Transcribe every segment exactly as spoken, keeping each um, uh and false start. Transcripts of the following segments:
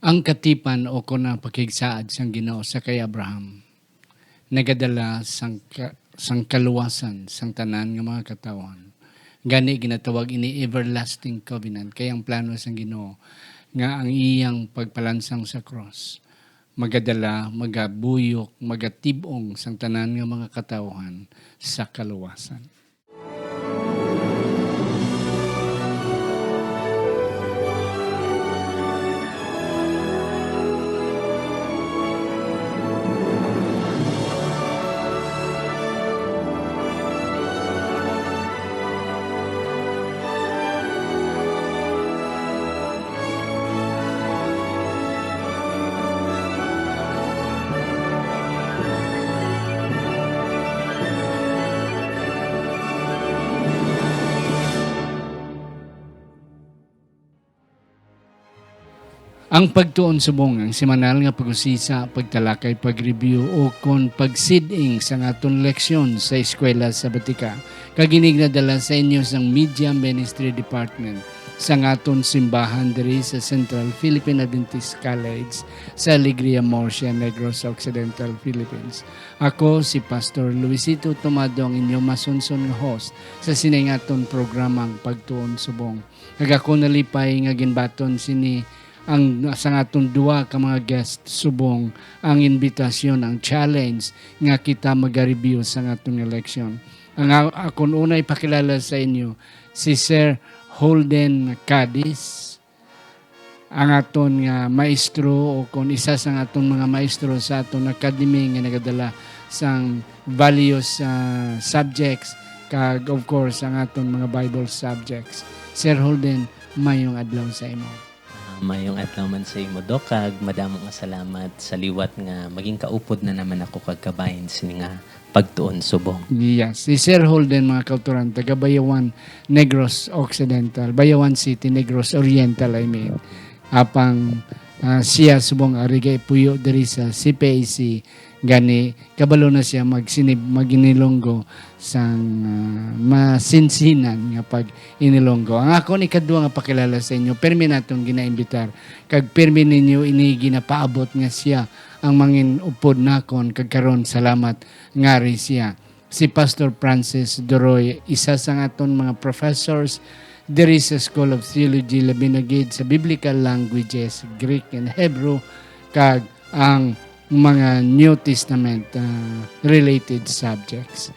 Ang katipan o kon ang pakigsaad sang Ginoo sa kay Abraham nagadala sang ka-, sang kaluwasan sang tanan nga mga katawhan. Gani ginatawag ini everlasting covenant, kay ang plano sang Ginoo nga ang iyang pagpalansang sa krus magadala, magabuyok, magatib-ong sang tanan nga mga katawhan sa kaluwasan. Ang pagtuon subong ang semanal nga pag-usisa, pagtalakay, pag-review, o kon pagsid-ing sang aton leksyon sa Eskwela Sabatika, kag ini ginadala sa inyo sang Media Ministry Department sang aton simbahan diri sa Central Philippine Adventist College sa Alegria, Murcia, Negros Occidental, Philippines. Ako si Pastor Luisito Tomado, ang inyo masunson nga host sa sining aton programang Pagtuon Subong. Kag ako nalipay nga ginbaton sini ang, sang aton duha ka mga guest subong ang imbitasyon, ang challenge nga kita maga-review sang aton nga leksyon. Ang a-, akon unay pakilala sa inyo, si Sir Holden Cadiz, ang aton nga maestro, o kon isa sang aton mga maestro sa aton academy nga nagadala sang values, ah, subjects, kag of course ang aton mga Bible subjects. Sir Holden, mayong adlaw sa imo. Ah, mayong adlaw man sa imo, Doc, kag madamo nga salamat sa liwat nga maging kaupod na naman ako kag kabahin sini nga pagtuon subong. Yes, si Sir Holden, mga kauturan, taga Bayawan, Negros Occidental, Bayawan City, Negros Oriental, I mean. Apang, ah, siya subong ari gaipuyo diri sa C P A C, gani kabalo na siya magsinib-, mag-Inilonggo sang, ah, masinsinan nga pag-Inilonggo. Ang akon ikadua nga pakilala sa inyo, pirmi naton ginaimbitar, kag pirmi ninyo ini ginapaabot nga siya ang mangin-upod nakon, kag karon salamat ngari siya. Si Pastor Francis Doroy, isa sang aton mga professors diri sa School of Theology, labi na gid sa Biblical Languages, Greek and Hebrew, kag ang mga New Testament, ah, related subjects.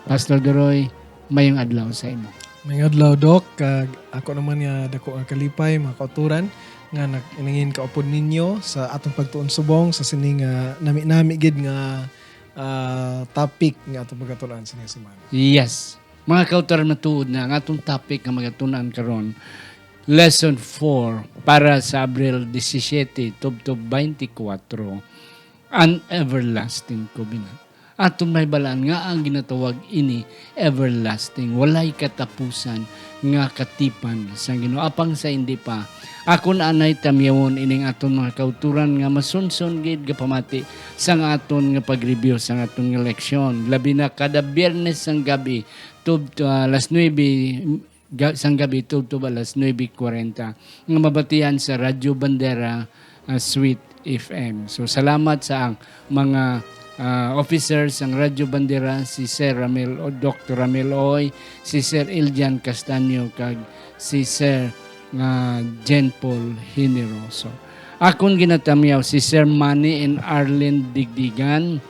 Pastor Doroy, mayong adlaw sa imo. Mayong adlaw, Doc, kag ako naman nga dako nga kalipay, mga kauturan, nga nag-, nangin kaupod ninyo sa atong pagtuon subong sa sining, ah, nami-nami gid nga, ah, topic nga atong pagkatun-an sining semana. Yes. Mga kauturan, matuod na ang atong topic nga magatun-an karon, Lesson four para sa Abril disisiete, tubtob twenty-four, an everlasting covenant. Aton mahibalaan nga ang ginatawag ini everlasting, walay katapusan nga katipan sang Ginoo. Apang sa hindi pa, akon anay tamyawon ining aton mga kauturan nga masunson gid gapamati sang aton nga pag-review sang aton nga leksyon, labi na kada Biyernes sang gabi, tub-, ah, alas nuebe ga-, sang gabi tubtob alas nuebe kwarenta, nga mabatian sa Radyo Bandera, ah, Sweet F M. So, salamat sa ang mga, ah, officers sang Radyo Bandera, si Sir Ramil O-, Doctor Ramil Oy, si Sir Iljan Castaño, kag si Sir, ah, Jen Paul Generoso. Akon ginatamyaw si Sir Manny and Arlene Digdigan,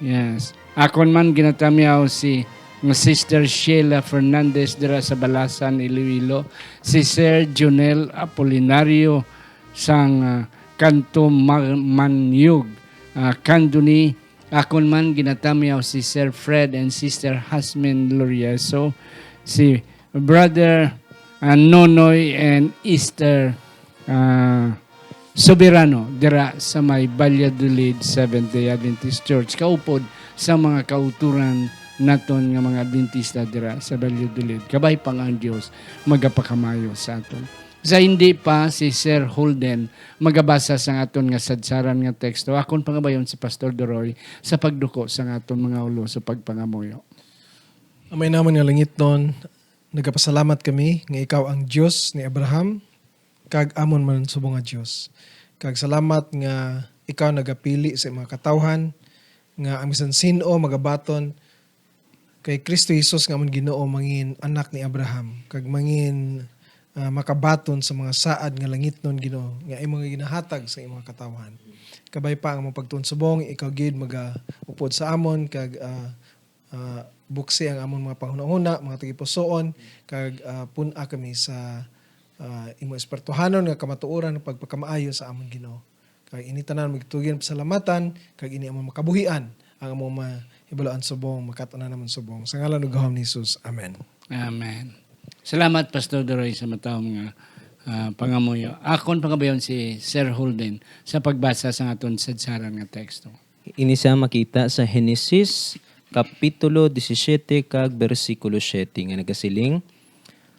Yes. Akon man ginatamyaw si nga Sister Sheila Fernandez dira sa Balasan, Iloilo, si Sir Jonel Apolinario sang, ah, Kanto Ma-, Manyog, ah, Kandoni. Akon man ginatamyaw si Sir Fred and Sister Hasmin Lorieso, si Brother, ah, Nonoy and Easter, ah, Soberano dira sa may Valladolid Seventh-day Adventist Church, kaupod sa mga kauturan naton nga mga Adventista dira sa Valladolid. Kabay pa nga ang Dios magapakamayo sa aton. Sa hindi pa, si Sir Holden magabasa sang aton nga sadsaran nga teksto. Akon pangabayon si Pastor Doroy sa pagduko sang aton mga ulo sa pagpangamuyo. Amay namon nga langitnon, nagapasalamat kami nga ikaw ang Dios ni Abraham, kag amon man subong nga Dios. Kag salamat nga ikaw nagapili sa imong katawhan, nga ang bisan sin-o magabaton kay Kristo Jesus nga amon Ginoo, mangin anak ni Abraham, kag mangin, ah, makabaton sa mga saad nga langitnon, Ginoo, nga imo nga ginahatag sa imong katawhan. Kabay pa ang among pagtuon subong, ikaw gid magaupod sa amon, kag, ah, ah, buksi ang amon mga panghunahuna, mga tagipusoon, kag, ah, pun-a kami sa, ah, imo espirituhanon nga kamatuoran, pagpakamaayo sa amon Ginoo. Kag ini tanan magtugi nga pasalamatan, kag ini among makabuhian, ang among mahibaluan subong, makat-unan namon subong. Sa ngalan ug gahom ni Jesus. Amen. Amen. Salamat, Pastor Duroy, sa matawom nga, ah, pangamuyo. Akon pangabayon si Sir Holden sa pagbasa sa aton sadsaran nga teksto. Ini siya makita sa Henesis, Kapitulo disisiete kag bersikulo siete nga nagasiling,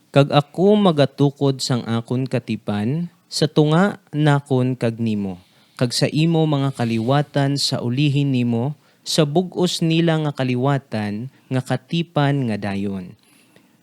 "Kag ako magatukod sang akon katipan sa tunga nakon kag nimo, kag sa imo mga kaliwatan sa ulihi nimo, sa bug-os nila nga kaliwatan nga katipan nga dayon,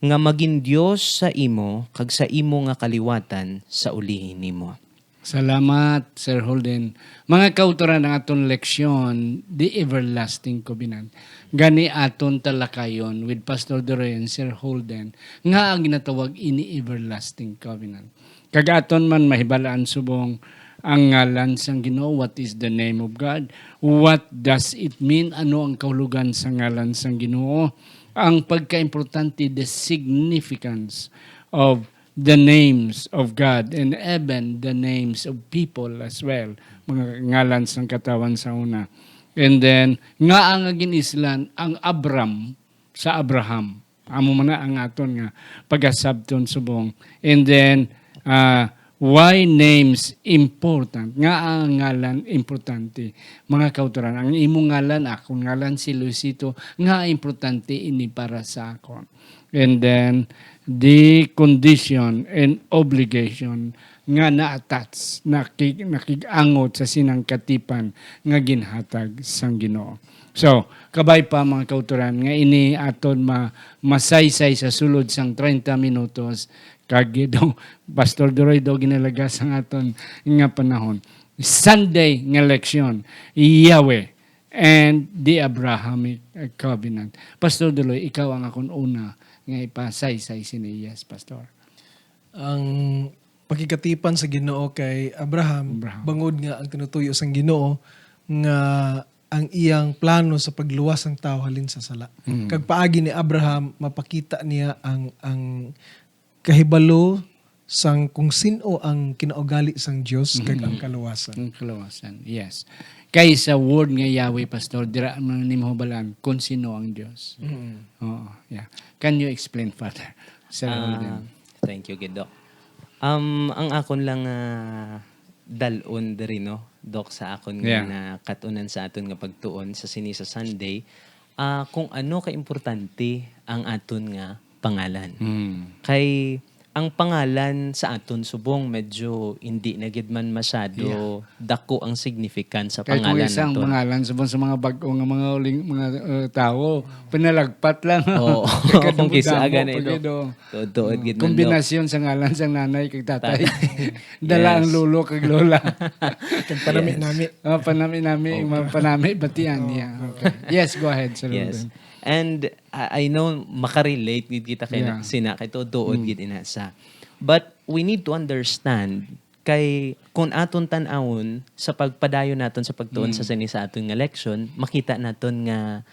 nga magin Dios sa imo kag sa imo nga kaliwatan sa ulihi nimo." Salamat, Sir Holden. Mga kautoran, ang aton leksyon, the everlasting covenant. Gani aton talakayon with Pastor Doroy and Sir Holden, nga ang ginatawag ini everlasting covenant. Kag aton man mahibalaan subong ang ngalan sang Ginoo. What is the name of God? What does it mean? Ano ang kahulugan sa ngalan sang Ginoo? Ang pagkaimportante, the significance of the names of God and even the names of people as well. Mga ngalan sang katawan sa una. And then, nga ang gin-islan ang Abram sa Abraham. Amo man na ang aton nga pagasabton subong. And then, ah, why names important? Nga ang ngalan importante? Mga kautoran, ang imong ngalan, akon ngalan si Luisito, nga importante ini para sa akon. And then, the condition and obligation nga na-attach, nakig-, nakig-angot sa sinang katipan nga ginhatag sang Ginoo. So, kabay pa, mga kautoran, nga ini aton ma-, masaysay sa sulod sang treinta minutos, kag do, Pastor Duroy, do ginalagas ang aton nga panahon. Sunday nga leksyon, Yahweh and the Abrahamic Covenant. Pastor Duroy, ikaw ang akon una nga ipasaysay sini. Yes, Pastor. Ang pakigkatipan sa Ginoo kay Abraham, Abraham. Bangod nga ang tinutuyo sang Ginoo nga ang iyang plano sa pagluwas sang tawo halin sa sala. Mm. Kag paagi ni Abraham, mapakita niya ang, ang kahibalo sang kung sin-o ang kinaugali sang Dios kag Mm. ang kaluwasan. Ang kaluwasan, yes. Kay sa word nga Yahweh, Pastor, dira man nimo balaan kung sino ang Dios. Mm. Oo, yeah. Can you explain further, Sir Ah, Holden? Thank you gid, Doc. Um, ang akon lang, ah, dal-on diri, no, Doc, sa akon nga Yeah. nakat-unan sa aton nga pagtuon sa sini sa Sunday, ah, kung ano ka importante ang aton nga pangalan. Mm. Kay ang pangalan sa aton subong medyo hindi na gid man masyado Yeah. dako ang significance sa Kay kung pangalan isang naton. pangalan, subong sa mga bag-o nga mga uling-, mga, uh, tawo, pinalagpat lang. Oo. Kadamo-damo Kung kisa gani, pa no? gid, oh. Tuod-tuod Mm. gid man, no? Kombinasyon sa ngalan sang nanay kag tatay. Tatay. Dala ang Yes. lolo kag lola. Kag panami-nami. Yes. Oh, panami-nami, Okay. mga panami, batian, Oh, yeah. okay. Okay. Yes, go ahead, Sir Yes. Ruben. And I, I know, makarelate gid kita kay na, Yeah. sina, kay tuod-tuod Mm. gid ina sa. But we need to understand kay kung aton tan-awon sa pagpadayon naton sa pagtuon sa Mm. sini sa aton nga leksyon, makita naton nga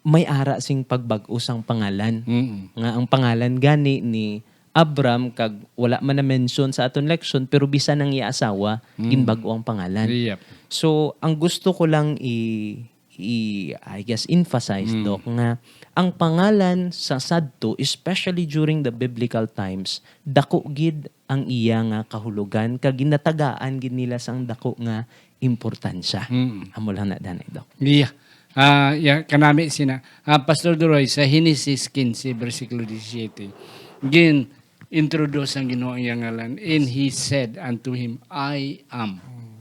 may ara sing pagbag-o sang pangalan. Mm. Nga ang pangalan gani ni Abram kag wala man na-mention sa aton leksyon, pero bisan ang iya asawa, Mm. ginbag-o ang pangalan. Yep. So, ang gusto ko lang i-, i-, I guess, emphasize, Mm. Doc, nga ang pangalan sa sadto, especially during the biblical times, dako gid ang iya nga kahulugan, kag ginatagaan gid nila sang dako nga importansya. Mm. Amo lang na, danay, Doc. Iya. Ah, ya, kanami sina. Ah, Pastor Duroy, sa Genesis quince, bersikulo disisiete, gin-introduce ang Ginoo ang iyang ngalan, "And he said unto him, I am." Mm.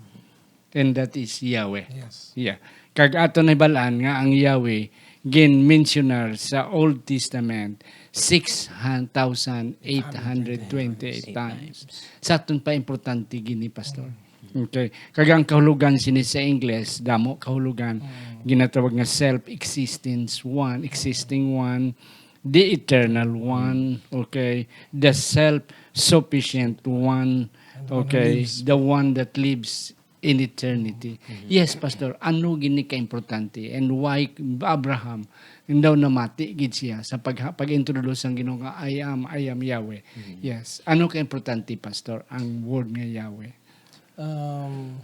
And that is Yahweh. Yes. Yeah. Kag ato nahibal-an nga ang Yahweh gin-mensionar sa Old Testament six thousand eight hundred twenty-eight times. Sa aton pa importante gini, Pastor. Okay. Kag ang kahulugan sini sa Ingles, damo kahulugan, ginatawag nga self-existence one, existing one, the eternal one, okay, the self-sufficient one, okay, the one that lives in eternity. Yes, Pastor, ano gini ka importante, and why Abraham, daw namati gid siya sa pag, pag-introduce sang Ginoo nga, "I am, I am Yahweh." Yes. Ano ka importante, Pastor, ang word nga Yahweh? Um,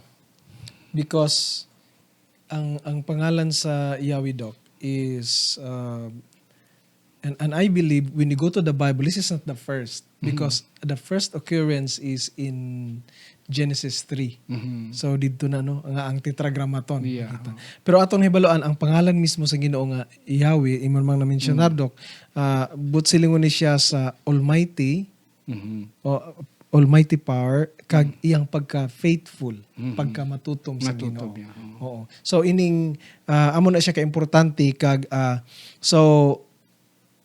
because ang ang pangalan sa Yahweh, Doc, is, uh, and, and I believe when you go to the Bible, this is not the first, because the first occurrence is in Genesis three. So didto na, no, nga ang Tetragrammaton. Yeah. Kita. Pero atong hibaluan, ang pangalan mismo sa Ginoo nga Yahweh, imo mang na-mentionar, Doc, ah, buot silingon ni siya sa Almighty, Mhm. o Almighty power, kag iyang pagka-faithful, pagka-matutom sa Matutom, Ginoo. Yeah. Oo. So ining, ah, amo na siya ka-importante, kag, ah, so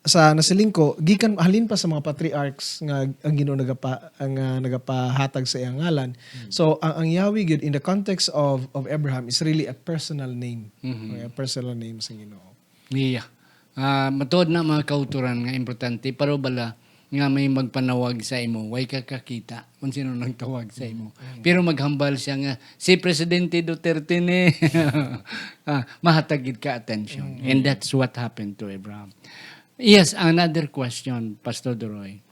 sa nasiling ko, gikan halin pa sa mga patriarchs nga ang Ginoo nagapa, nga nagapahatag sa iyang ngalan. So ang, ang Yahweh gyud in the context of of Abraham is really a personal name. Mhm. Okay, a personal name sa Ginoo. Iya. Ah, matuod na, mga kauturan, nga importante, pero bala nga may magpanawag sa imo, way ka kakita kung sino nagtawag sa imo. Pero maghambal siya nga, "Si Presidente Duterte ni." Ah, mahatag gid ka attention. And that's what happened to Abraham. Yes, another question, Pastor Duroy.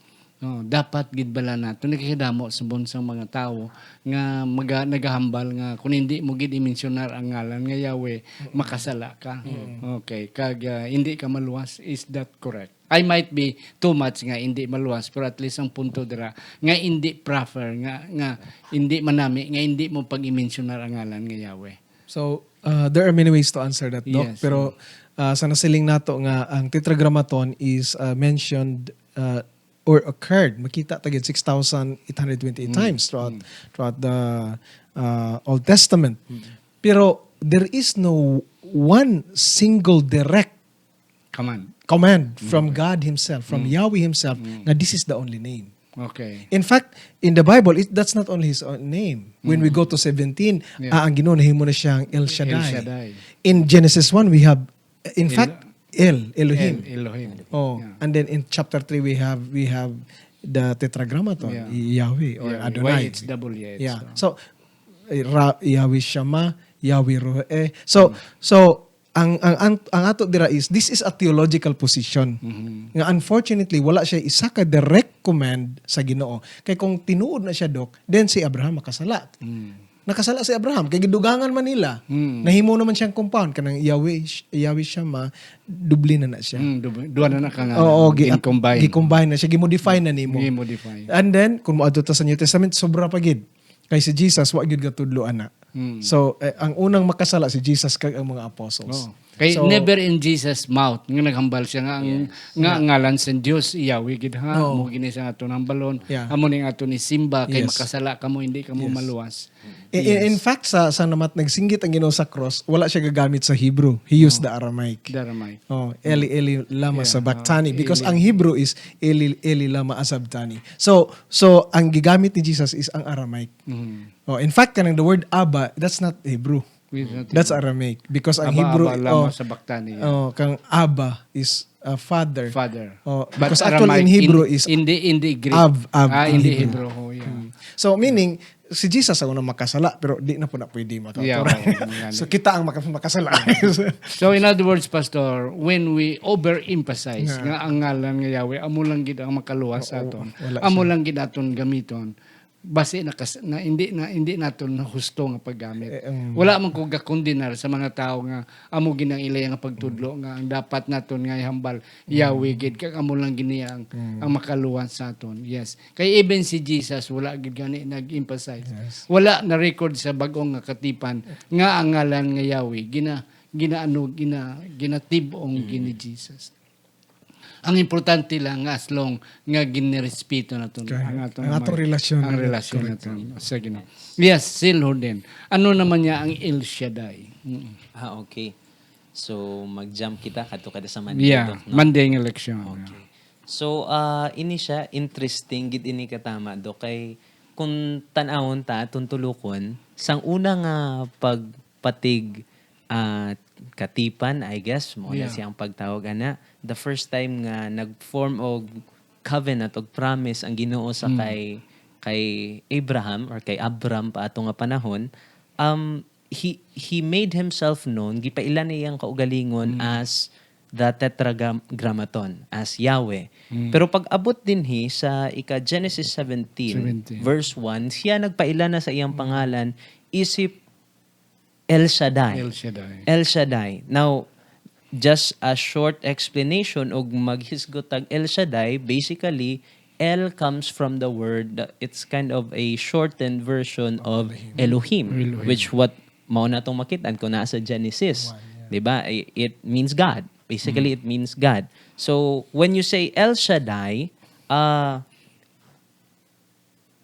Oh, dapat gid bala nato nakikadamo subong sang mga tawo nga maga-, nagahambal nga kung hindi mo gid i-mensionar ang ngalan nga Yahweh, makasala ka. Okay, kag, ah, hindi ka maluwas. Is that correct? I might be too much nga hindi maluwas, pero at least ang punto dira nga hindi proper, nga, nga hindi manami nga hindi mo pag-i-mensionar ang ngalan nga Yahweh. So, uh, there are many ways to answer that, Doc. Yes. Pero uh, sa nasiling nato nga ang Tetragrammaton is uh, mentioned uh, or occurred, makita ta gid six thousand eight hundred twenty-eight times throughout throughout the uh, Old Testament. Pero there is no one single direct Command. command from God himself, from Yahweh himself, nga this is the only name. Okay. In fact, in the Bible, it, that's not only his own name. When we go to seventeen, Yeah. ah, ang Ginoo nahimo na siyang El Shaddai. El Shaddai. In Genesis one, we have, in fact, El, Elohim. El, Elohim. Oh, Yeah. And then in chapter three, we have we have the Tetragrammaton, Yeah. Yahweh or Yeah, Adonai. Y H W H, Yeah. So, So, eh, Ra, Yahweh Shammah, Yahweh Roeh. So, so ang, ang ang ang ato dira is, this is a theological position. Nga unfortunately wala siya isa ka direct command sa Ginoo. Kay kung tinuod na siya, Doc, then si Abraham makasala. Nakasala si Abraham kay gidugangan man nila. Nahimo naman siyang compound kanang Yahweh, Yahweh Shammah, doble na na siya. Mm, dub-, duha na na ka nga Oo, gi- gin-combine. Gi-combine na siya, gi-modify na nimo. Gi-modify. And then kung moadto ta sa New Testament, sobra pa gid. Kay si Jesus wa gyud gatudlo ana. Mm. So eh, ang unang makasala si Jesus kag ang mga apostles. Oo. Kay So, never in Jesus mouth nga naghambal siya nga ang nga ang ngalan sa Dios Yahweh gid ha. Oo. Mo gini sa aton hambalon. Yeah. Amo ning aton isimba kay Yes. makasala kamo, hindi kamo Yes. maluwas. In, in- in fact, sa sa namat nagsinggit ang Ginoo sa cross, wala siya gagamit sa Hebrew. He used the Aramaic. Daramay. Oh, Eli Eli lama Yeah, sabachthani, oh, because Eli. Ang Hebrew is Eli Eli lama asabtani. So so ang gigamit ni Jesus is ang Aramaic. Mhm. Oh, in fact, kanang the word Abba, that's not Hebrew. With that- That's Aramaic, because ang Abba, Hebrew Abba, lama oh, sabachthani, yeah. Oh, kang Abba is a father. Father. Oh, But because actually in Aramaic, Hebrew in- is hindi hindi Greek. Av, Av Ah, in hindi Hebrew. Hebrew. Oh, yeah. So meaning si Jesus ang unang makasala pero di na po na pwede makauturan. Yeah, oo, nga So ni. Kita ang maka- makasala. So in other words, Pastor, when we overemphasize Yeah. nga ang ngalan nga Yahweh amo lang gid ang makaluwas sa Oo, aton, wala amo siya. lang gid aton gamiton, basi nakas, na hindi na hindi naton husto nga paggamit. Eh, um, Wala man ko gakondenar sa mga tawo nga amo gid ang ila nga pagtudlo nga ang dapat naton nga ihambal Yahweh gid kag amo lang gid niya ang, ang makaluwas sa aton. Yes. Kay even si Jesus wala gid gani nag-emphasize. Yes. Wala na record sa bag-ong nga katipan nga ang ngalan nga Yahweh gina ginaano gina ginatib-ong gid ni Jesus. Ang importante lang nga as long nga ginirespeto naton Correct. ang aton Ang atong relasyon. ang relasyon Correct. naton sa Ginoo. Yes, Sil Horden. Ano naman niya ang El Shaddai? Mm. Ah, okay. So, mag-jump kita, kadto kita sa Monday, Yeah, Doc, no? Monday nga leksyon. Okay. So, ah, ini siya, interesting gid ini katama, Dok, kay kung tan-awon ta, aton tulokon, sang una nga pagpatig, ah, katipan, I guess, mao na Yeah. siyang pagtawag ana. The first time nga nag-form og covenant og promise ang Ginoo sa Mm. kay, kay Abraham or kay Abram pa ato nga panahon, um, he, he made himself known, gipaila niya ang kaugalingon Mm. as the Tetragrammaton, as Yahweh. Mm. Pero pag-abot dinhi sa ika Genesis seventeen, Seventeen. verse one, siya nagpaila na sa iyang Mm. pangalan, isip El Shaddai. El Shaddai. El Shaddai. Now, just a short explanation, og maghisgot tag El Shaddai, basically, El comes from the word, it's kind of a shortened version of Elohim, Elohim. Elohim. which what mao na tong makit-an kung naa sa Genesis. One, yeah. Di ba? I- It means God. Basically, Mm. it means God. So, when you say El Shaddai, uh,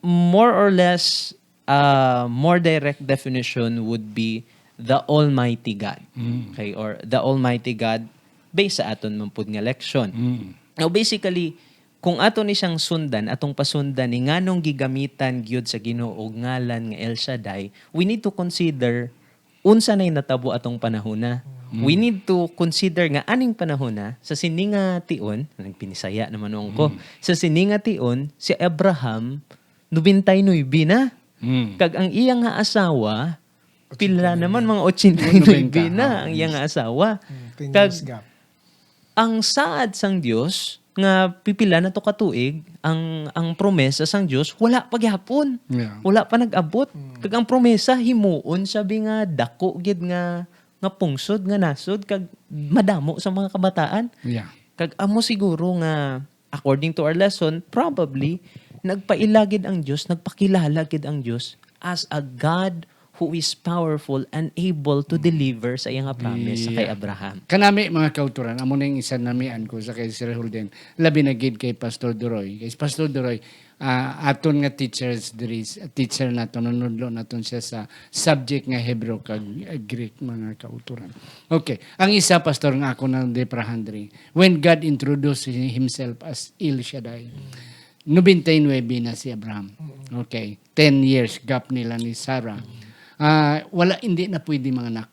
more or less, uh, more direct definition would be the Almighty God. Mm. Okay? Or the Almighty God based sa aton man pud nga leksyon. Mm. Now, basically, kung ato ni siyang sundan, atong pasundan ni nganong gigamitan gyud sa Ginoo og ngalan nga El Shaddai, we need to consider unsa nay natabo atong panahona. Mm. We need to consider nga aning panahona, sa sini nga tion, nagpinisaya naman ko, Mm. sa sini nga tion, si Abraham, nobenta y nuebe na. Mm. Kag ang iya nga asawa, pila Ochenta y nuebe. naman, mga ochenta y nuebe Nobenta, na oh, ang iya yes. nga asawa. Mm, ten Kag years gap. ang saad sang Dios nga pipila na to ka tuig, ang, ang promesa sang Dios wala pa gyapon. Yeah. Wala pa nag-abot. Mm. Kag ang promesa himuon, sabi nga, dako gid nga, nga pungsod, nga nasod, kag madamo sa mga kabataan. Yeah. Kag amo siguro nga, according to our lesson, probably, nagpaila gid ang Dios, nagpakilala gid ang Dios as a God who is powerful and able to deliver sa iya nga promise sa kay Yeah. Abraham. Kanami, mga kauturan, amo na yung isa namian ko sa kay Sir Holden. Labi na gid kay Pastor Duroy. Kay Pastor Duroy, ah, aton nga teachers diri, teacher naton, nanudlo naton siya sa subject nga Hebrew kag, ah, Greek, mga kauturan. Okay. Ang isa, Pastor, nga ako nang deprahan diri, when God introduced himself as El Shaddai, nobenta y nuebe na si Abraham. Mm. Okay. Ten years gap nila ni Sarah. Mm. Ah, wala, hindi na pwede manganak.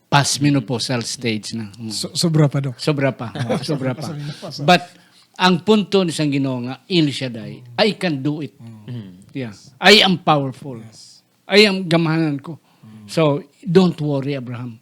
Past menopausal stage na. Mm. So-, sobra pa, Doc. Sobra pa. Oo, sobra pa. Sa menopausal. But, ang punto ni sang Ginoo nga, El Shaddai, Mm. "I can do it." Mm. Yeah. "I am powerful. Yes. I am, gamhanan ko." Mm. So, don't worry, Abraham.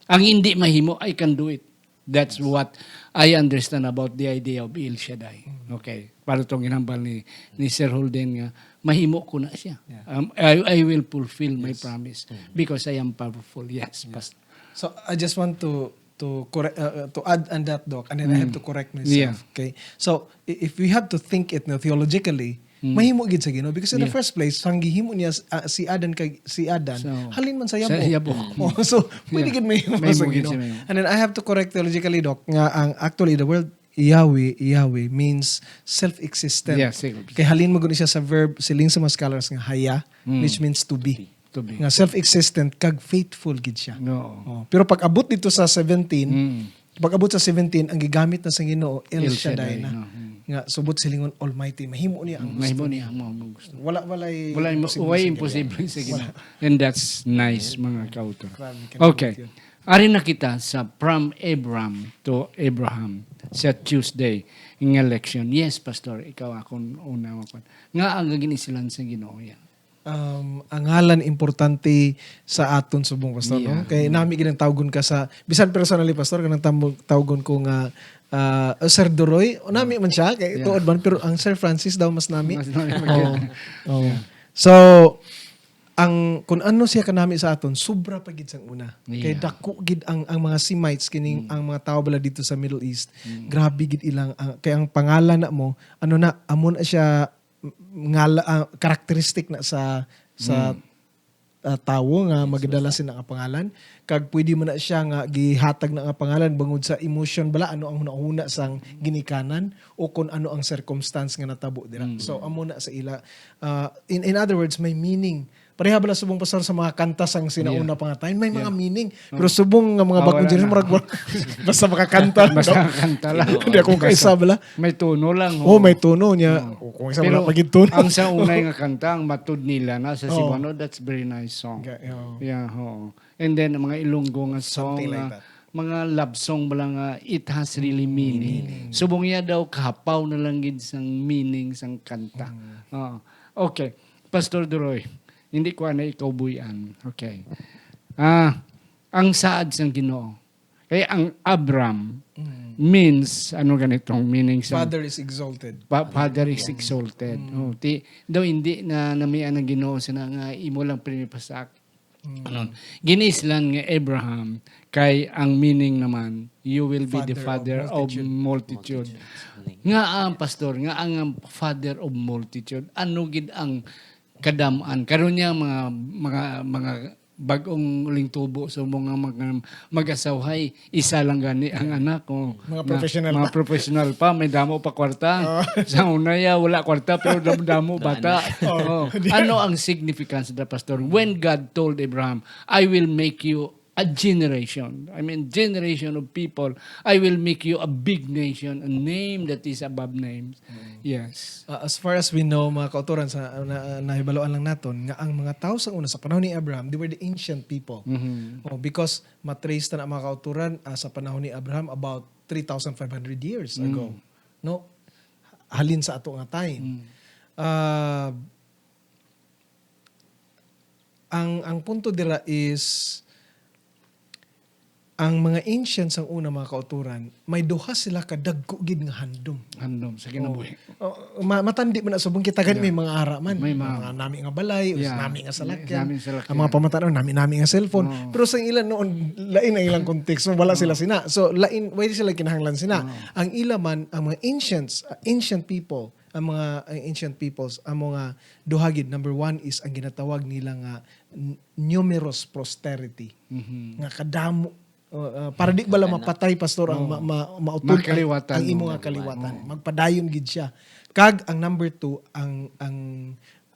Ang hindi mahimo, I can do it. That's Yes. what I understand about the idea of El Shaddai. Mm. Okay. Para tong ginhambal ni, ni Sir Holden nga, mahimo ko na siya. Yeah. Um, I, I will fulfill my Yes. promise Mm. because I am powerful. Yes, Yes. Pastor. So, I just want to, to correct, uh, uh, to add on that, Doc, and then I have Mm. to correct myself. Yeah. Okay? So, i-, if we have to think it na theologically, Mm. mahimo gid sa Ginoo. Because in the Yeah. first place, sang gihimo niya s-, ah, si Adan kag si Adan, So, halin man sa sa yabo. yabo. Oh, so, pwede Yeah. gid mahimo Mahimo sa gid Ginoo. siya mahimo. And then I have to correct theologically, Doc, nga ang, actually, the word Yahweh, Yahweh means self-existent. Yeah, self-existent. Kay halin man gud siya sa verb, siling sa mga scholars nga haya, Mm. which means to be. To be. To be. Nga self-existent kag faithful gid siya. Oo. Oh, pero pag abot dito sa seventeen, Mm. Pag-abot sa seventeen, ang gigamit na sa Ginoo, El El Shaddai Shaddai, na. No? Hmm. Nga, subot silingon, Almighty. Mahimo niya ang Hmm, gusto mahimo niya. Niya ang mga gusto. Wala, walay Wala, imposible wala sa Ginoo. Imposible sa Ginoo. Wala. And that's nice, mga kautor. Grabe, kanindot Okay. yun. Ari na kita sa From Abram to Abraham sa Tuesday nga leksyon. Yes, Pastor, ikaw akong una. Nga ang ginisilan sa Ginoo yan. Um, ang ngalan importante sa aton subong, Pastor, no? Yeah. Kay Mm. nami gid ang tawgon ka sa, bisan personally, Pastor, kanang tambo-, tawgon ko nga, ah, oh, Sir Duroy, o, nami man siya, kay Yeah. tuod man, pero ang Sir Francis daw mas nami. Mas nami man Oo. yun. Oo. Yeah. So, ang, kung ano siya kanami sa aton, sobra pa gid sang una. Kay Yeah. dako gid ang, ang mga Semites, kining, Mm. ang mga tao bala dito sa Middle East, Mm. grabe gid ilang, ah, kay ang pangalan na mo, ano na, amo na siya, ngala-, ah, characteristic na sa, sa, Mm. ah, tawo nga Yes, magadala basta. sina nga pangalan. Kag pwede man na siya nga gihatag na nga pangalan bangod sa emotion bala, ano ang hunahuna sang ginikanan o kung ano ang circumstance nga natabo dira. Mm. So, amo na sa ila. Ah, in, in other words, may meaning Pareha bala subong, Pastor, sa mga kanta sang sinauna pa nga time, may mga Yeah. meaning. Pero subong nga mga Ah, bagong wala generation, na. murag wala. Basta makakanta. Basta No? Makakanta lang. Hindi ako kaisa bala. May tono lang. Oh, may tono niya. O, kung isa Pero wala pa gid tono. Ang sa unay nga kanta, ang Matud Nila na sa Oh. Cebuano, that's very nice song. Okay, oh. Yeah, oo. And then, ang mga Ilonggo nga song Something like nga, that. mga love song bala nga it has really meaning. Subong niya daw kahapaw na lang gid sang meaning sang kanta. Oo. Okay. Pastor Duroy, hindi ko na ikaw buyan. Okay. Ah, ang saad sang Ginoo. Kay ang Abram means, ano ganitong meaning sa Father is exalted. Pa- Father is exalted. Oh, ti, daw hindi na namian ang Ginoo sa nga imo lang pinipasak. Ano, ginislan nga Abraham kay ang meaning naman, you will be the Father father of of multitude. Multitudes. Nga ang pastor, nga ang father of multitude. Ano gid ang kadam-an? Karon niya mga mga mga bag-ong ulingtubo sa mga mag, mag-asawhay, isa lang gani ang anak. Oh. Mga Na- professional mga pa. Professional pa, may damo pa kwarta. Sa una ya, wala kwarta pero damo-damo bata. Oh. Ano ang significance da, Pastor? When God told Abraham, "I will make you a generation." I mean, generation of people. "I will make you a big nation, a name that is above names." Yes. Uh, as far as we know, mga kauturan, sa na, nahibaluan lang naton nga ang mga tawo sa una, sa panahon ni Abraham, they were the ancient people. Oh, because matrace ta na, mga kauturan, ah, sa panahon ni Abraham about three thousand five hundred years ago. No? Halin sa ato nga time. Ah, ang ang punto dira is ang mga ancient sang una, mga kauturan, may duha sila ka dagko gid nga handom. Handom sa kinabuhi. Oh, ma- matandi man na subong kita gani, may mga ara man. May mga- Mga nami nga balay, o Yeah. nami nga salakyan. Nami nga salakyan. Ang mga pamatan-aw, nami-nami nga cellphone. Pero sa ila noon, lain ang ilang context. So, wala sila sina. So, lain, why sila kinahanglan sina? Ang ila man, ang mga ancients, uh, ancient people, ang mga ang ancient peoples, ang mga duha gid. Number one is ang ginatawag nila nga n- numerous posterity. Nga kadamo, uh, uh, para di bala mapatay, Pastor, ang ma, ma, mautod Mga kaliwatan, ang imo no? Nga kaliwatan. Magpadayon gid siya. Kag ang number two, ang ang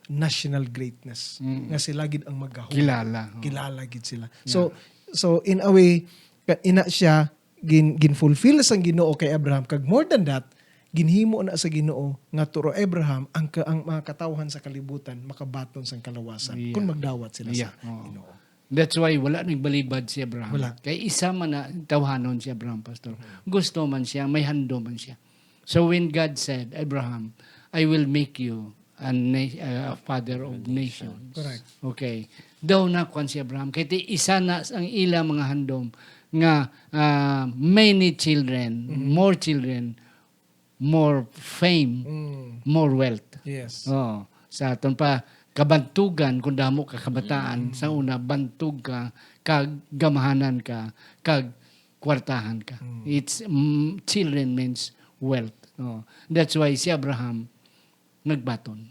national greatness, nga sila gid ang magahom. Kilala, oh. Kilala gid sila. So, so in a way, ka- ina siya, gin, gin-fulfill sang Ginoo kay Abraham. Kag more than that, ginhimo na sa Ginoo nga through Abraham ang ka, ang mga katawhan sa kalibutan makabaton sang kalawasan Yeah. kung magdawat sila Yeah, sa oo. Ginoo. That's why wala nagbalibad si Abraham. Wala. Kay isa man na tawhanon si Abraham, Pastor. Gusto man siya, may handom man siya. So when God said, "Abraham, I will make you a, na- a father of nations." Correct. Okay. Daw na kwan si Abraham. Kay ti isa na ang ila mga handom nga ah, many children, more children, more fame, more wealth. Yes. Oh, sa aton pa kabantugan, kung damo ka kabataan, sa una bantog ka, kag gamahanan ka, kag kwartahan ka. It's mm, children means wealth. Oh. That's why si Abraham nagbaton.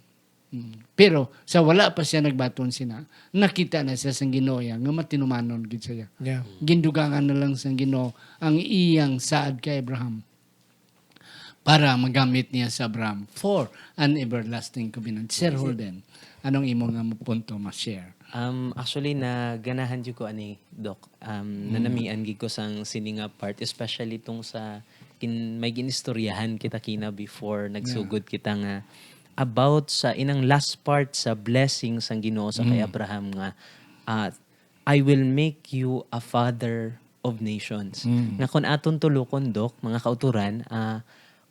Mm. Pero sa wala pa siya nagbaton sina, nakita na siya sang Ginoo iya nga matinumanon gid siya. Yeah. Gindugangan na lang sang Ginoo ang iyang saad kay Abraham para magamit niya sa Abraham for an everlasting covenant. Sir Holden, anong imo nga punto ma-share? Um, actually, naganahan jud ko ani, Doc. Um, nanamian gid ko sang sini nga part, especially tong sa kin may ginistoryahan kita kina before nagsugod kita nga about sa inang last part sa blessing sang Ginoo sa kay Abraham nga ah, "I will make you a father of nations." Nga kung aton tulokon, Doc, mga kauturan, ah,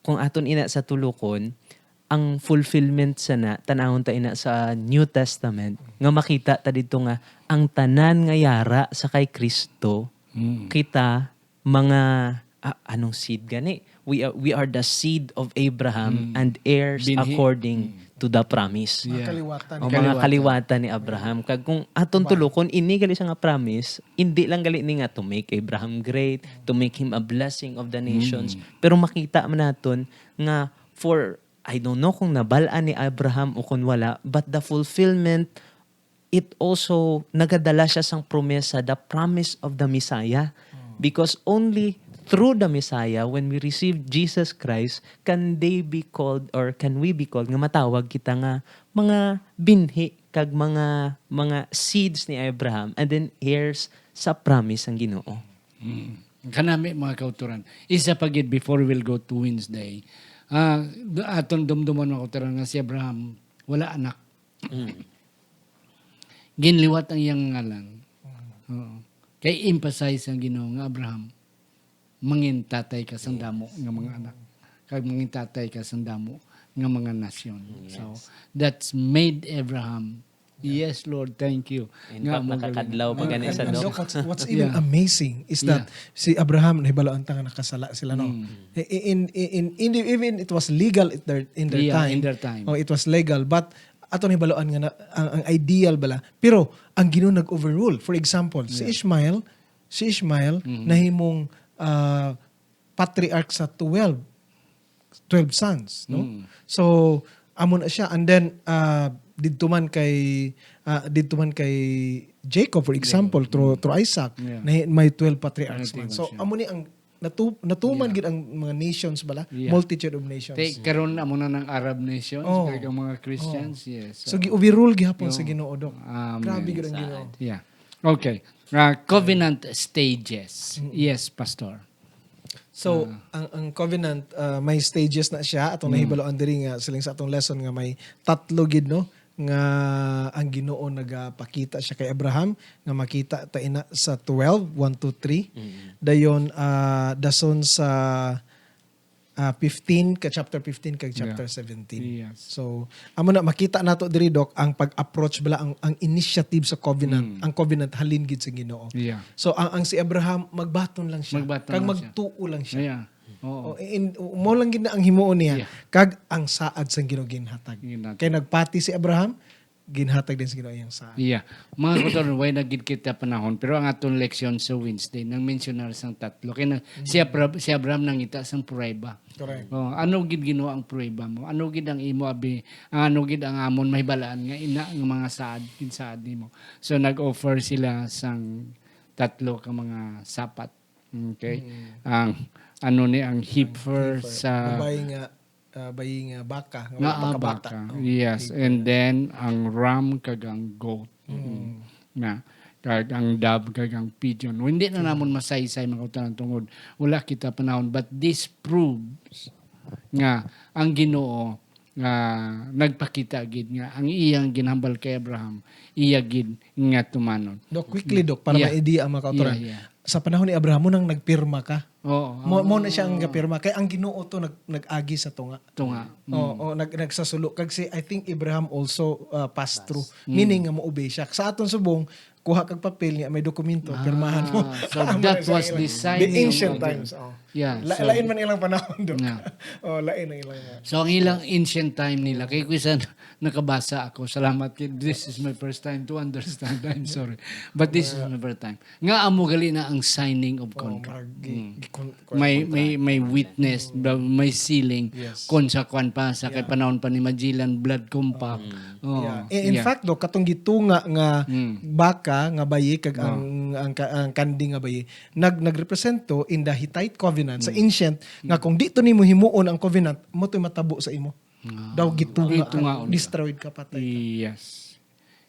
kung aton ina sa tulokon, ang fulfillment sa na, tanawon ta ina sa New Testament, nga makita ta dito nga ang tanan nga yara sa kay Kristo, kita mga, ah, anong seed gani? We are, we are the seed of Abraham and heirs Binhi. According to the promise. Mga Yeah. kaliwatan. O mga kaliwatan ni Abraham. Kag kung aton tulokon, ini gali siya nga promise, hindi lang gali ni nga to make Abraham great, to make him a blessing of the nations. Pero makita man naton nga for, I don't know kung nabal-an ni Abraham o kung wala, but the fulfillment, it also nagadala siya sang promesa, the promise of the Messiah. Because only through the Messiah, when we receive Jesus Christ, can they be called, or can we be called, nga matawag kita nga mga binhi kag mga, mga seeds ni Abraham, and then heirs sa promise sang Ginoo. Mm. Kanami, mga kautoran. Isa pa gid before we'll go to Wednesday. Ah, d- aton dumduman, mga kautoran, nga si Abraham wala anak. Ginliwat ang iyang ngalan. Oo. Kay emphasize ang Ginoo nga Abraham mangin tatay ka sang damo nga mga anak, kag mangin tatay ka sang damo nga mga nasyon. So that's made Abraham. Yes, Lord, thank you. In fact, mo nakakadlaw pa gani sa And Doc. look, what's, what's even amazing is that si Abraham, nahibaluan ta nga nakasala sila, no? In, in, in, in, even it was legal at their, in their Yeah, time. In their time. Oh, it was legal, but ato nahibaluan nga na, ang, ang ideal bala. Pero ang Ginoo nag-overrule. For example, si Ishmael, si Ishmael nahimong ah, patriarch sa twelve, twelve sons, no? So amo na siya, and then ah, didto man kay ah, didto man kay Jacob, for example, through through Isaac, Yeah. na may twelve patriarchs man. Natiman So siya. Amo ni ang natu, natuman gid ang mga nations bala, Yeah. Multitude of nations. Te, karon amo na ng Arab nations, Oh. kag ang mga Christians, yes. So gi-overrule gihapon sa Yung- Ginoo, Doc. Amen. Grabe gid ang Ginoo. Yeah. Okay. Ah, covenant stages. Yes, Pastor. So, ang ang covenant ah, may stages na siya, atong nahibaluan diri nga siling sa atong lesson nga may tatlo gid, no, nga ang Ginoo nagapakita siya kay Abraham, nga makita ta ina sa twelve, one, two, three. Dayon ah, dason sa ah, fifteen ka chapter fifteen kag chapter seventeen. Yes. So, amo na makita nato diri, Doc, ang pag-approach bala, ang, ang initiative sa covenant, ang covenant halin gid sa Ginoo. Yeah. So ang, ang si Abraham magbaton lang siya. Magbaton Kag lang siya. magtuo lang siya. Yeah. Oo. Oh, and mo lang gid na ang himuon niya. Yeah. Kag ang saad sang Ginoo ginhatag. Ginhatag. Kay nagpati si Abraham, ginhatag din sa Ginoo iyang saad. Yeah. Mga kautoran, way na gid kita panahon, pero ang aton leksyon sa Wednesday, nang mensionar sang tatlo. Kay na, si, Abra- si Abraham nangita sang prueba. Correct. Oh, ano gid Ginoo ang prueba mo? Ano gid ang imo abi? Ang ano gid ang amon mahibalaan nga ina nga mga saad, ginsaad nimo? So nag-offer sila sang tatlo ka mga sapat. Okay? Ang ano ni ang heifer sa Babayi nga, ah, bayi nga baka, nga nga wala pa kabata. baka. Yes, and then ang ram kag ang goat. Na kag ang dove kag ang pigeon. Hindi na namon masaysay, mga kautoran, tungod wala kita panahon, but this proves nga ang Ginoo nga nagpakita gid nga ang iyang ginhambal kay Abraham, iya gid nga tumanon. Doc, quickly, Doc, para Yeah. ma-idea ang mga kautoran. Yeah, yeah. Sa panahon ni Abraham, mo nang nagpirma ka. Oo. Mo, mo na siya ang gapirma. Kay ang Ginoo to nag, nag-agi sa tunga. Ito nga. Oo, nag, nagsasulo. Kag si, I think Abraham also uh, passed through. Meaning nga mo-obey siya. Sa aton subong, kuha kag papel nga may dokumento, pirmahan mo. Ah, so that was the signing The ancient of the- times. Oh. Yeah, La, so- lain man ilang panahon, Doc. Yeah. Oh, lain ang ilang. So ang ilang ancient time nila, kay kuisan nakabasa ako, salamat kay this is my first time to understand. I'm sorry. But this is my first time. Nga amo gali na ang signing of Oh, contract. murag gi- gi- kon- kon- May may may witness, may sealing Yes. kon sa kwan pa sa kay panahon pa ni Magellan, blood compact. Oh, Yeah. In, in fact, do, katong gitunga nga baka nga bayi kag ang, ang, ka- ang kandi nga bayi nag nagrepresento in the Hittite covenant sa ancient nga kung di to nimo himuon ang covenant, mo to'y matabo sa imo. Daw gitunga, Gitunga, oh, destroyed ka, patay ka. Yes.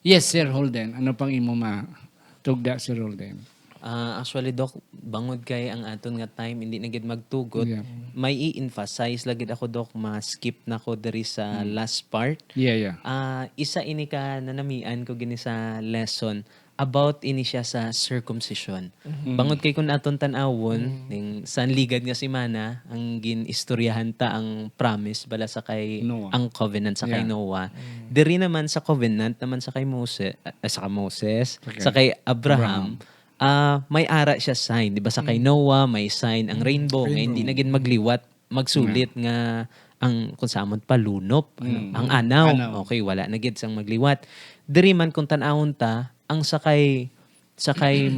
Yes, Sir Holden. Ano pang imo matugda, Sir Holden? Ah, actually, Doc, bangod kay ang aton nga time hindi na gid magtugot, Yeah. may i-emphasize lagi ako, Doc, ma-skip na ko diri sa last part. Yeah, yeah. Ah, isa ini ka nanamian ko gini sa lesson about ini siya sa circumcision. Bangod kay kun aton tan-awon, ning sa ligad nga semana, ang gin-istoryahan ta ang promise bala sa kay Noah. Ang covenant sa kay Yeah. Noah. Diri naman sa covenant naman sa kay Moses, ah, sa kay Moses, sa kay Abraham, ah, may ara siya sign, di ba? Sa kay Noah may sign ang rainbow, nga hindi na gid magliwat, magsulit nga ang kung sa amon palunop, ano, ang anaw. Anaw. Okay, wala na gid sang magliwat. Diri man kung tan-awon ta, ang sa kay sa kay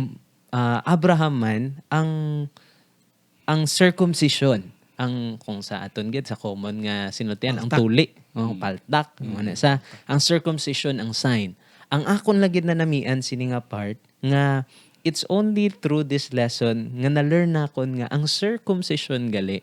ah, Abraham man ang ang circumcision, ang kung sa aton gid sa common nga sinultian, ang tuli, oh, paltak, ano sa ang circumcision ang sign. Ang akon lagi nanamian sini nga part nga It's only through this lesson nga na-learn nakon nga ang circumcision gali,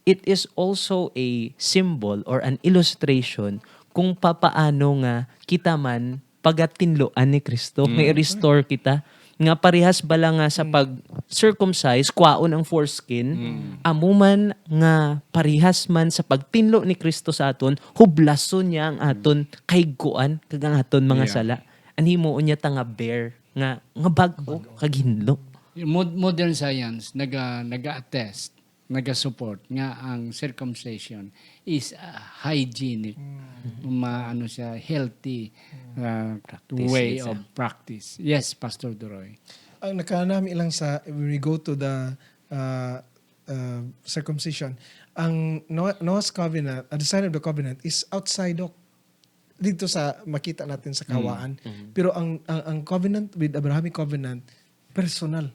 it is also a symbol or an illustration kung papaano nga kita man pagatinluan ni Kristo, nga Mm. i-restore kita. Nga parehas bala nga sa Mm. pag-circumcise, kwaon ang foreskin, Mm. amo man nga parehas man sa pagtinlo ni Kristo sa aton, hublason niya ang aton kahigkuan kag ang aton mga Yeah. sala. An himuon niya ta nga bare, nga, nga bag-o, Bag-o. kag hinlo. Yung mod-, modern science naga-, naga-attest, naga-support nga ang circumcision is a hygienic, Mm. ma-, ano siya, healthy, Mm. uh, Practice way isa. of practice. Yes, Pastor Duroy. Ang nakanami lang sa, when we go to the, uh, uh, circumcision, ang Noah-, Noah's covenant, uh, the sign of the covenant is outside of, dito sa makita natin sa Mm. kawaan. Mm. Pero ang, ang, ang covenant with Abrahamic covenant, personal.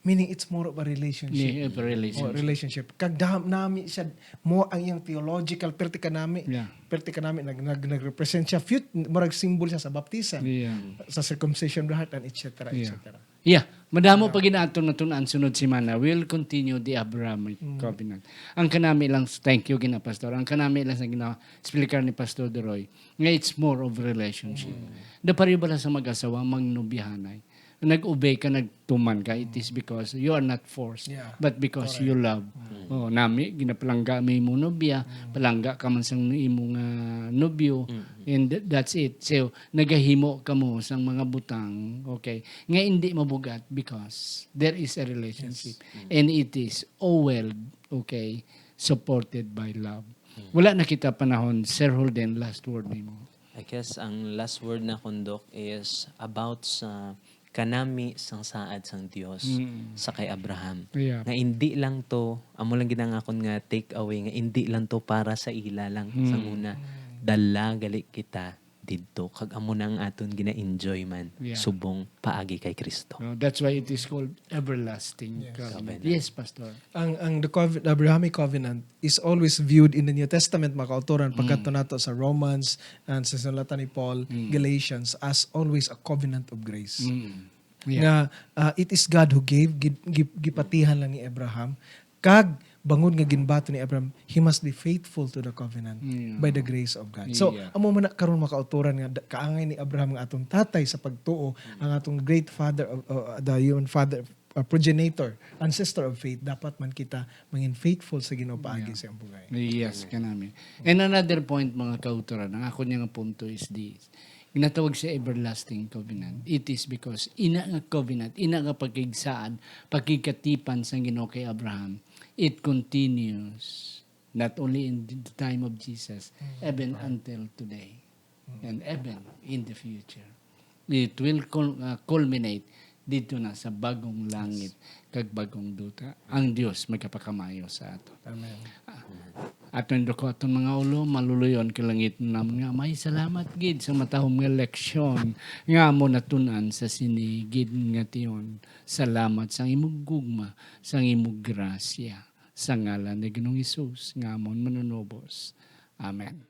Meaning, it's more of a relationship. Yeah, of a relationship. Oh, relationship. Kag dam-, nami siya, mo ang iyang theological, perti ka nami, Yeah. perti ka nami, nag-, nag-, nag-represent siya, fut-, murag symbol siya sa baptism, Yeah. sa circumcision of the heart, and et cetera, Yeah. et cetera. Yeah. Madamo Yeah. pa ginaatong natun-an sunod semana. We'll continue the Abrahamic Mm. covenant. Ang kanami lang, thank you, gina Pastor. Ang kanami lang sa gina-explicar ni Pastor Duroy, nga it's more of relationship. Mm. Da pareho bala sa mag-asawa, mangnobyahanay. Nag-obey ka, nagtuman ka, it is because you are not forced, Yeah. but because Correct. you love. Mm. Oh, nami, ginapalangga mo imong nobya, Mm. palangga ka man sang imong, ah, nobyo, Mm. and th-, that's it. So, nagahimo kamo sang mga butang, okay, nga hindi mabugat because there is a relationship. Yes. Mm. And it is all, okay, supported by love. Mm. Wala na kita panahon, Sir Holden, last word nimo. I guess ang last word nakon, Doc, is about sa kanami sang saad sang Dios Mm. sa kay Abraham. Yeah. Nga hindi lang to, amo lang gid ang akon nga take away, nga hindi lang to para sa ila lang. Mm. Sang una, dala gali kita didto, kag amo na ang aton gina-enjoy man Yeah. subong paagi kay Kristo. No, that's why it is called everlasting Yes. covenant. Covenant. Yes, Pastor. Ang, ang the cov-, the Abrahamic covenant is always viewed in the New Testament, mga kautoran, Mm. pagkadto nato sa Romans and sa sulatan ni Paul, Mm. Galatians, as always a covenant of grace. Mm. Yeah. Nga, ah, it is God who gave, gi-, gi-, gipatihan lang ni Abraham. Kag bangod nga ginbaton ni Abraham, he must be faithful to the covenant Yeah. by the grace of God. So, Yeah. amo man na karon, mga kautoran, nga da-, kaangay ni Abraham nga atong tatay sa pagtuo, ang atong great father of, uh, the human father, uh, progenitor, ancestor of faith, dapat man kita mangin faithful sa Ginoo paagi Yeah. sa iyang buhay. Yes, kanami. And another point, mga kautoran, ang ako niya nga punto is this. Ginatawag sa everlasting covenant. It is because ina nga covenant, ina nga pagkigsaad, pagkigkatipan sang Ginoo kay Abraham, it continues not only in the time of Jesus, Mm, even correct. until today. Mm. And even in the future. It will cul-, uh, culminate dito na sa bagong langit Yes. kag bagong duta. Ang Dios magapakamayo sa ato. Amen. Ah, aton duko aton mga ulo, maluluyon ka langit namon nga Amay, salamat gid sa matahom nga leksyon nga amo natun-an sa sini gid nga tion. Salamat sa imong gugma, sa imong grasya, sa ngalan ni Ginoong Hesus nga amon Manunubos. Amen.